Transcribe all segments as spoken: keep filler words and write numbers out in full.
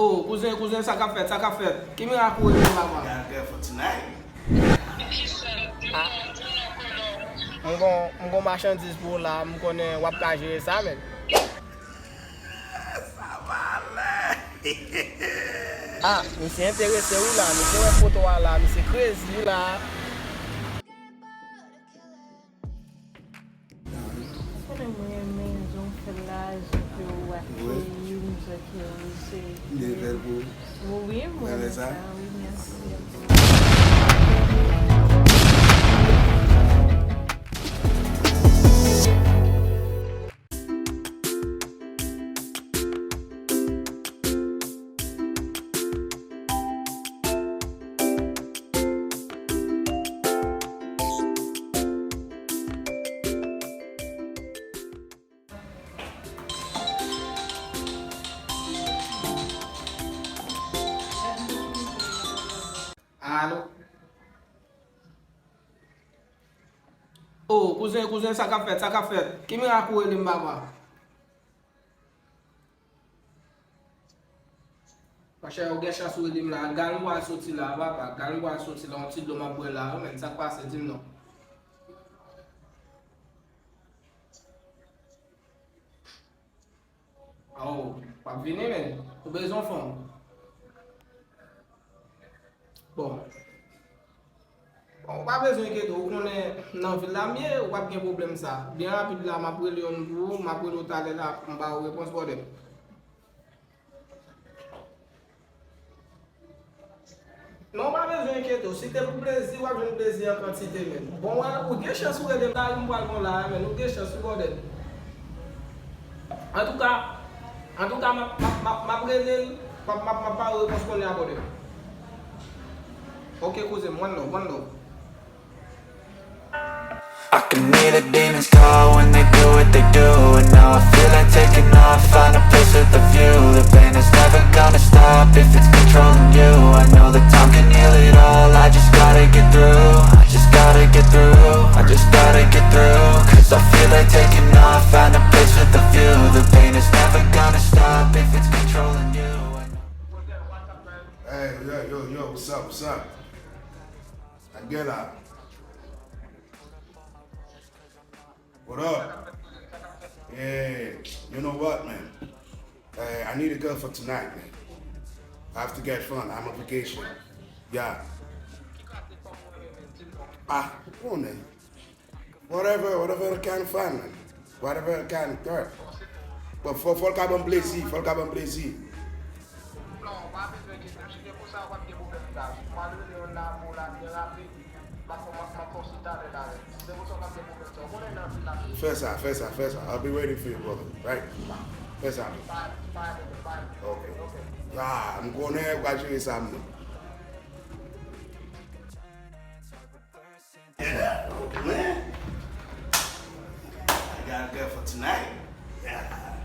Oh, kouzen, kouzen, sa k ap fèt, sa k ap fèt? Ki mirak ou rele m papa? Got a girl for tonight. Ah. M gon, m gon machandiz pou w la, m konnen w ap ka jere sa, men. Sa pale. Ah, misye enterese wi la, misye wè foto a la, misye crazy wi la. Ou konnen mwen renmen jan w fè l la, jan ke w akeyi m, jan ke w se. M te fè l pou ou. Wi, mwen renmen sa, wi, mèsi. Alo? Oh, kouzen, kouzen, sa k ap fèt, sa k ap fèt? Ki mirak ou rele m papa? Monchè, ou gen chans ou rele m la. Gal m pral soti la, papa. Gal m pral soti la, yon ti dlo m ap bwè la, wi, men. Sa k pase, di m non. Oh, w ap vini, men. Ou bezwen fanm. Bon. Bon, ou pa bezwen enkyete w, ou konnen nan vil la m ye, ou p ap gen pwoblèm sa. Byen rapid la, m ap rele youn pou ou, m ap rele w talè la pou m ba ou repons, brother. Non, ou pa bezwen enkyete w. Si te pou plezi, w ap jwenn plezi an kantite, men. Bon, wè, ou gen chans ou rele m, sa m pral bon la, men. Ou gen chans, wi, brother. Antouka, antouka, m ap, m ap, m ap, m ap rele l, m ap, m ap, m ap ba ou repons kounye a, brother. Ok, kouzen m, one love, one love. I can hear the demons call when they do what they do. And now I feel like taking off, find a place with a view. The pain is never gonna stop if it's controlling you. I know that time can heal it all, I just gotta get through. I just gotta get through, I just gotta get through. Cause I feel like taking off, find a place with a view. The pain is never gonna stop if it's controlling you. Hey, yo, yo, yo, what's up, what's up? That girl out. What up? Yeah, you know what, man? Uh, I need a girl for tonight, man. I have to get fun. I'm on vacation. Yeah. Ah, come on, man. Whatever, whatever I can find, man. Whatever I can, girl. But fò, fò l ka ban m plezi, fò l ka ban m plezi. Fè sa, fè sa, fè sa. I'll be waiting for you, brother. Right? Fè sa. Ok. Ah, m konnen ou ka jere sa, m. Yeah, man. I got a girl for tonight. Yeah.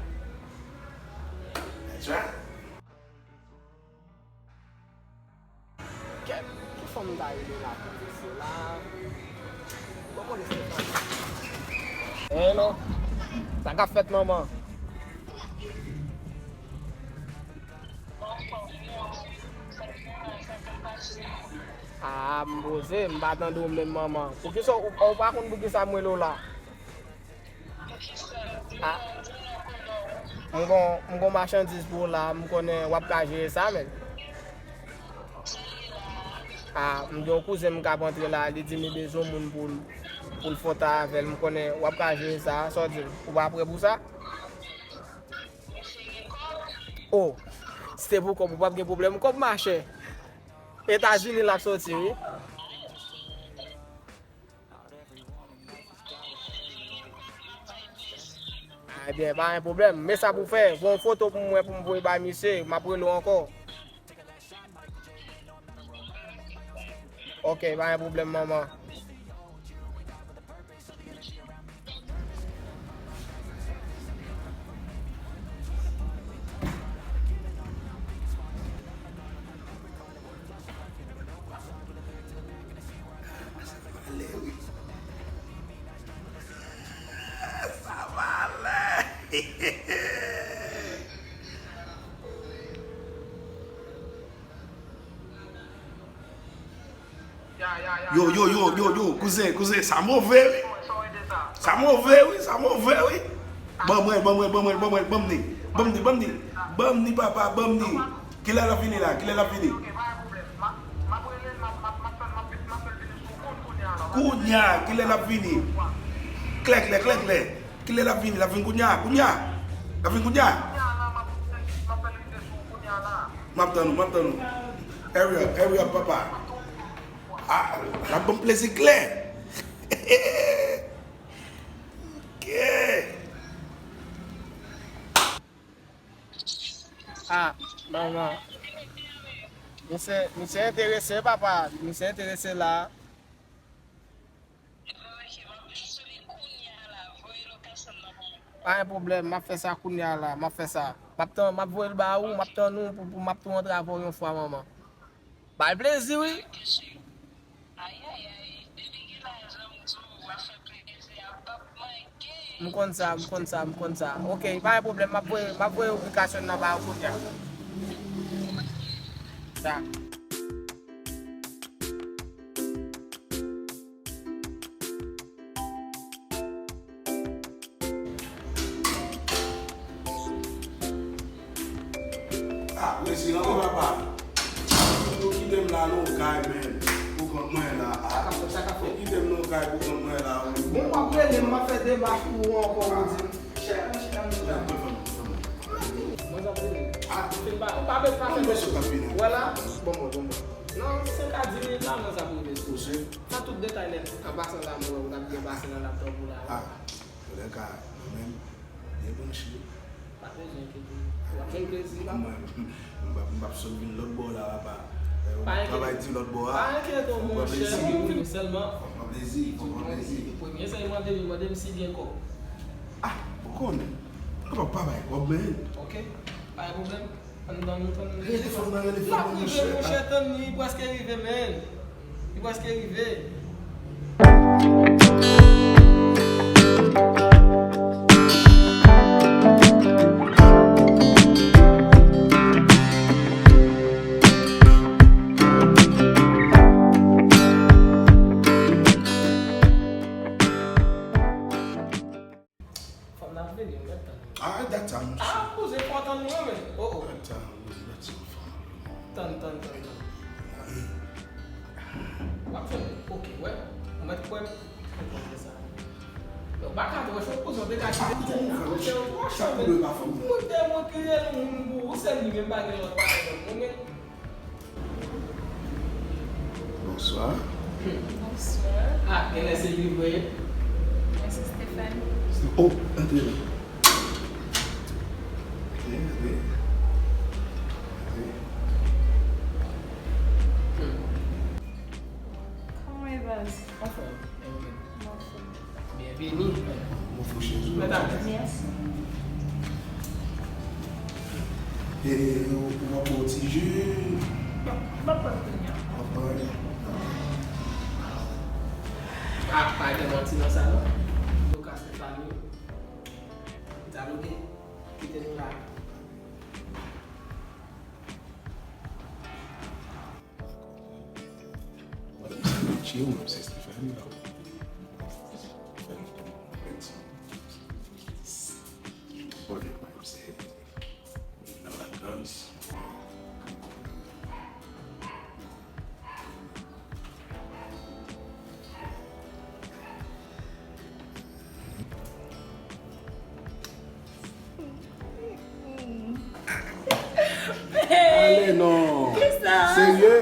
That's right. Kèt, ki fanm ta rele la pou mesye la? Bon, bon, mesye la. Eh non. Sa k ap fèt, manman? Ah, m poze, m pa tande w menm, manman. Poukisa w, ou pa konn poukisa m rele w la? Ah. M gon, m gon machandiz pou w la, m konnen w ap ka jere sa, men. Ah, m gen yon kouzen m k ap antre la, li di m li bezwen moun pou l, pou l fè yon tan avè l, m konnen w ap ka jere sa, sa w di m? Ou pa prè pou sa? Oh, si se pou kòb, ou p ap gen pwoblèm. Kòb machè. Etazini l ap soti, wi. Ah, ebyen, pa gen pwoblèm. Men sa pou fè, voye yon foto pou mwen pou m voye bay misye, m ap rele w ankò. Ok, pa gen pwoblèm, manman. Sa pale. Yo, yo, yo, yo, yo, kouzen, kouzen, sa move, wi. Sa move, wi, sa move, wi. Ban mwen, ban mwen, ban mwen, ban mwen, ban m ni. Ban m ni, ban m ni. Ban m ni, papa, ban m ni. Kilè l ap vini la? Kilè l ap vini? Kounya, kilè l ap vini? Klè, klè, klè, klè. Kilè l ap vini? L ap vin kounya, kounya. L ap vin kounya. M ap tann ou, m ap tann ou. Hurry up, hurry up, papa. Ah, l ap ban m plezi klè. Ok. Ah, manman. Misye, misye enterese, papa. Misye enterese la. Pa gen pwoblèm, m ap fè sa kounya la, m ap fè sa. M ap tann, m ap voye l ba ou, m ap tann ou pou, pou m ap tou antre avè w yon fwa, manman. Ba l plezi, wi. M konn sa, m konn sa, m konn sa. Ok, pa gen pwoblèm, m ap voye, m ap voye aplikasyon nan ba ou kounya. Sa. Ah, mèsi, rantre papa. Ou kite m la non, kay, men. Pou kont mwen la. Ah. Sa k ap fèt, sa k ap fèt. Ou kite m non, kay, pou kont mwen la. Bon, w ap rele m, m ap fè demach pou ou ankò, ou di m. Chè, chè, chè. Mwen ap rele. Ah. Ou pa, ou pa bezwen fè. Bon, mèsi, w ap vini. Wè la. Bon, bon, bon, bon. Non, se ka di minit la, mwen ap rele. Ou si? Sa tout detay nèt. An pasan la, mwen wè ou t ap byen pase nan laptop ou la. Ah. Antoulèka, mwen menm, byen branche. Pa bezwen enkyete w. W ap jwenn plezi la. Mwen, m p ap, m p ap sot vin lòt bò la, papa. Eh, ou travay di lòt bò a. Pa enkyete w, monchè. Fò pran plezi. Sèlman. Fò pran plezi, fò pran plezi. Premye sa, li mande m, li mande m si gen kòb. Ah, ou konnen. M kapab pa bay kòb, men. Ok, pa gen pwoblèm. Ann, ann, ann. Rele fanm nan, rele fanm nan, monchè. L ap rive, monchè, tann li, li prèske rive, men. Li prèske rive. Fanm nan ap vini, ou mèt tann. Ah, dat sa, monchè. Ah, kouzen, fò w tann mwen, men. Oh, oh. Dat sa, kouzen, dat sa, fanm. Tann, tann, tann, tann. Eh. W ap jwenn li. Ok, wè. Ou mèt kwè m. Ou konn sa. Yo, baka twò cho, kouzen, w te ka kite. Sa koute nou fè, monchè. Sa koute pa fanm. Mwen te mwen kreye l, moun pou ou, se li menm, pa gen lòt bagay, non, men. Bonswa. Bonswa. Ah, genlè se li vre. Mwen se Stéphanie. Oh, antre la. Antre, antre. Antre. Kòman e baz? Anfòm. E ou menm? Mwen anfòm. Byenveni. Mwen fouche sou. Mèsi. E, ou, ou pran pou ti ji? M ap pran kounye a. W ap pran? Ah, pa gen manti nan sa, non. Yo ka Stéphanie. Dialogue. Kite nou la. Chill, mwen se Stephen. Body vibes, eh. Nan la danse. Ale non. Kisa? Serye?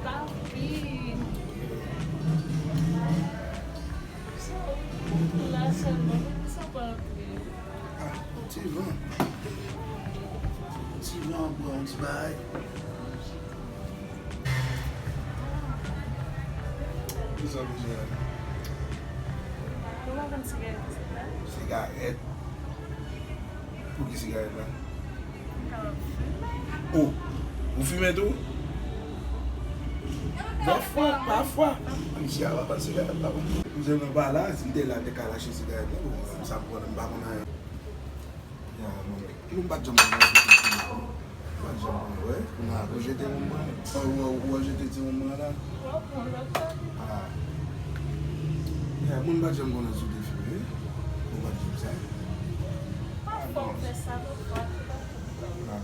Papi. Sa ou la sèlman, men sa pa antre. Ah, ti van. Ti van, bwè yon ti bagay. Kisa w bezwen la? Ou pa vann sigarèt isit la? Sigarèt? Pou ki sigarèt la? M kapab fimen. Oh, ou fimen tou? Dèfwa, pafwa. Misye a pa vann sigarèt la, bon. Misye nan pa la, si m te la, m te ka lache sigarèt la, bon, sa m konn, m pa konn anyen. Ya, mwen, mwen pa t janm konn anyen sou ti moun. Mwen pa t janm konn, wè. Kounye a, ou jete moun mwen. Ou, ou, ou jete ti moun mwen la. Ah. Ya, mwen pa t janm konn anyen sou ti fi, wi. Mwen pa t janm sa. Pafwa ou fè sa, pafwa. Ah.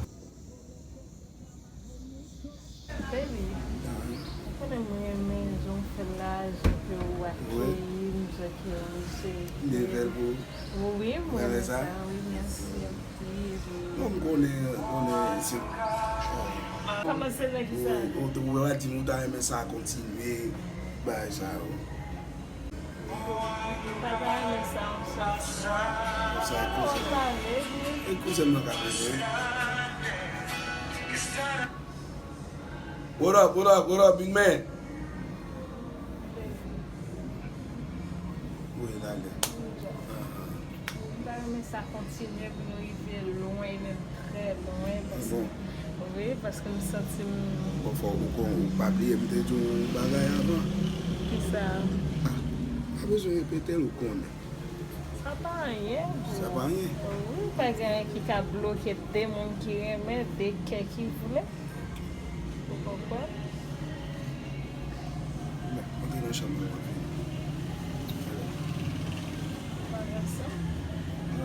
Baby, ou konnen mwen renmen jan w fè l la, jan ke ou akeyi m, jan ke ou se. M te fè l pou ou. Wi, mwen renmen sa, wi, mèsi anpil, wi. Non, m konnen, konnen se. Kòmanse nan kisa? Wi, ou, ou, ou di m ou ta renmen sa kontinye, bagay sa yo. Papa renmen sa, yon sa. Sa e kouzen. E kouzen m nan ka peze. What up, what up, what up, big man? Wi, l ale. M ta renmen sa kontinye pou nou rive lwen, menm trè lwen, paske, wi, paske m santi m. Bon, fò ou kon, ou pa bliye m te di w yon bagay avan. Kisa? Ah, pa bezwen repete l, ou konnen. Sa pa anyen. Sa pa anyen? Wi, pa gen anyen ki ka bloke de moun ki renmen, de kè ki vle. Ou konprann? Bon, antre nan chanm nan, w ap vini. Bagay sa.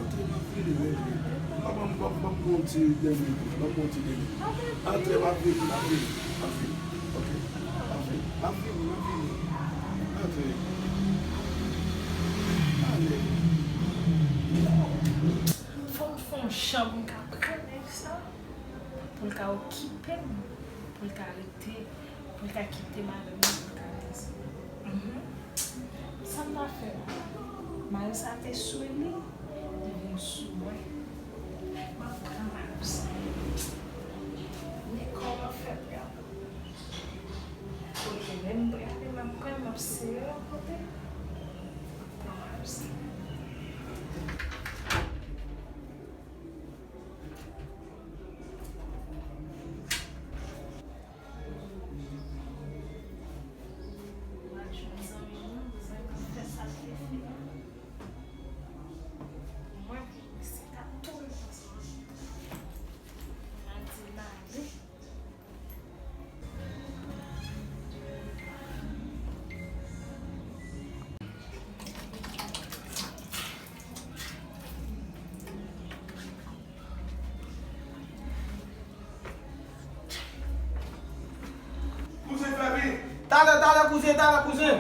Antre, m ap vini, wi. Ban m, ban m, ban m, ban m yon ti dènye kou. Ban m yon ti dènye kou. Antre, m ap vini, m ap vini, m ap vini. Ok. M ap vini, m ap vini, m ap vini. Antre. Ale. Fò m fè yon jan pou m ka pran nèg sa. Pou l ka okipe m, pou l ka rete, pou l ka kite madanm li, pou l ka rete sou mwen. Mhm. Sa m ta fè la? Mari sa te sou li, li vin sou mwen. M ap pran mari sa. Men kòman fè prale? Kote menm prale, m ap pran, m ap sere yon kote. M ap pran mari sa. Kouzen, fè vit! Talè, talè, kouzen, talè, kouzen!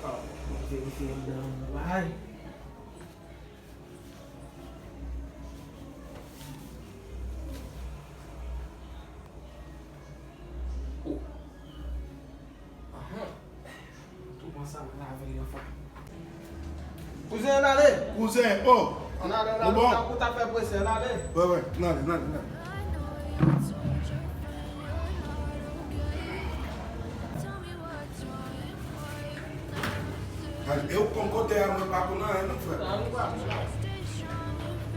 Ah, m ap verifye anndan an, bay. Oh. Ahan. Tou pran sa, lave l yon fwa. Kouzen, ann ale. Kouzen, oh. Ann ale, ann ale. Ou bon? Ou ta fè prese, ann ale. Wè, wè, ann ale, ann ale, ann ale. E ou konn kote a, mwen pa konn anyen non, frè.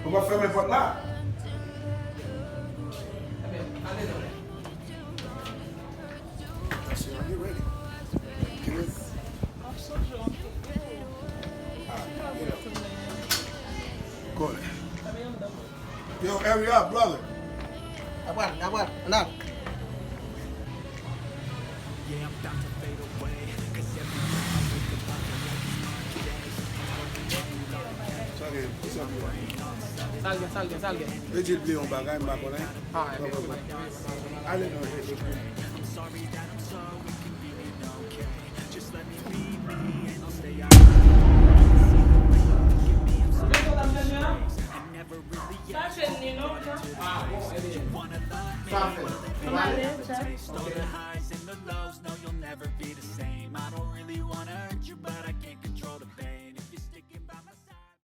Ou pa fèmen pòt la? That's it, are you ready? You ready? Ah, yeah. Go on. Yo, hurry up, brother. Apral, apral, nan. Sa gen, sa gen. Sa l gen, sa l gen, sa l gen. Yo di l bliye yon bagay, m pa konnen. Ah, ok. Ale non, e, e, e.